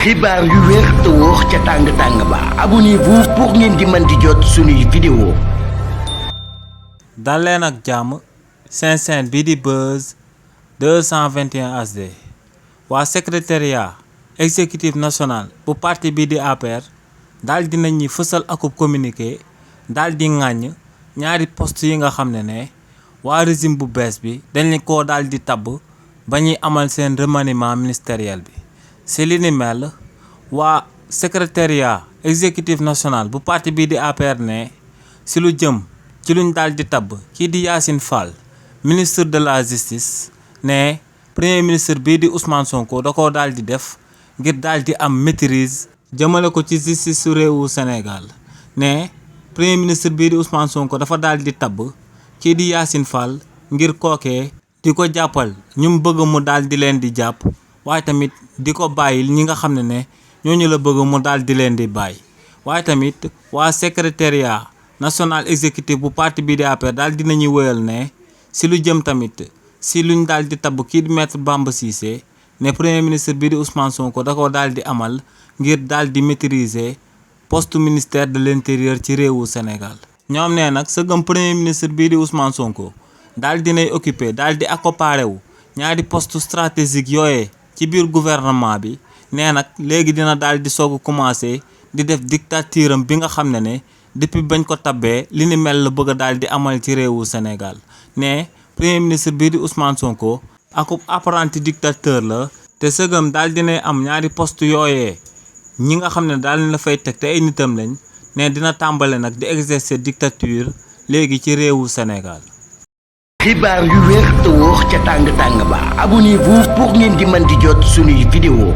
xibaar yu wér te wóor ca tàng ba abonnez-vous pour ngeen di mën di jot suñuy vidéo. dal leen ak jàmm seen chaîne bii di Buzz 221 HD waa secrétariat exécutif national bu parti bii di APR daal dinañ ñi fësal akub communiqué daal di ŋàññ ñaari poste yi nga xam ne waa régime bu bees bi dañ ko daal di tabb ba ñuy amal seen remaniement ministériel bi. si li ni mel waa secrétariat exécutif national bu parti bii di APR ne si lu jëm ci luñ daal di tabb kii di Yassine Fall ministre de la justice ne premier ministre bii di Ousmane Sonko da koo daal di def ngir daal di am maîtrise jëmale ko ci justice su réewu Sénégal ne premier ministre bii di Ousmane Sonko dafa daal di tabb kii di Yassine Fall ngir kookee di ko jàppal ñu mu bëgg mu daal di leen di jàpp waaye tamit di ko bàyyil ñi nga xam ne ñooñu la bëgg mu daal di leen di bàyyi waaye tamit waa secrétariat national exécutif bu parti bii di APR daal dinañuy wëyal ne si lu jëm tamit si luñ daal di tabb kii di maître Bamba Cissé ne premier ministre bii di Ousmane Sonko da ko daal di amal ngir daal di maîtriser poste ministère de l'intérieur ci réewu Sénégal. ñoom nee nag sëgëm premier ministre bii di Ousmane Sonko daal dinay occupé daal di accaparé wu ñaari poste stratégique yooyee ci biir gouvernement bi nee nag léegi dina daal di soog a commencé di def dictature am bi nga xam ne depuis bañ ko tabbee li ni mel la bëgg a daal di amal ci réewu Sénégal ne premier ministre bii di Ousmane Sonko akub apprenti dictateur la te sëgëm daal dinay am ñaari poste yooyee ñi nga xam ne daal na fay teg te ay nitam lañ ne dina tàmbale nag di exercer dictature léegi ci réewu Sénégal. xibaar yu wér te wóor ca tàng ba abonnez-vous pour ngeen di mën di jot suñuy vidéo.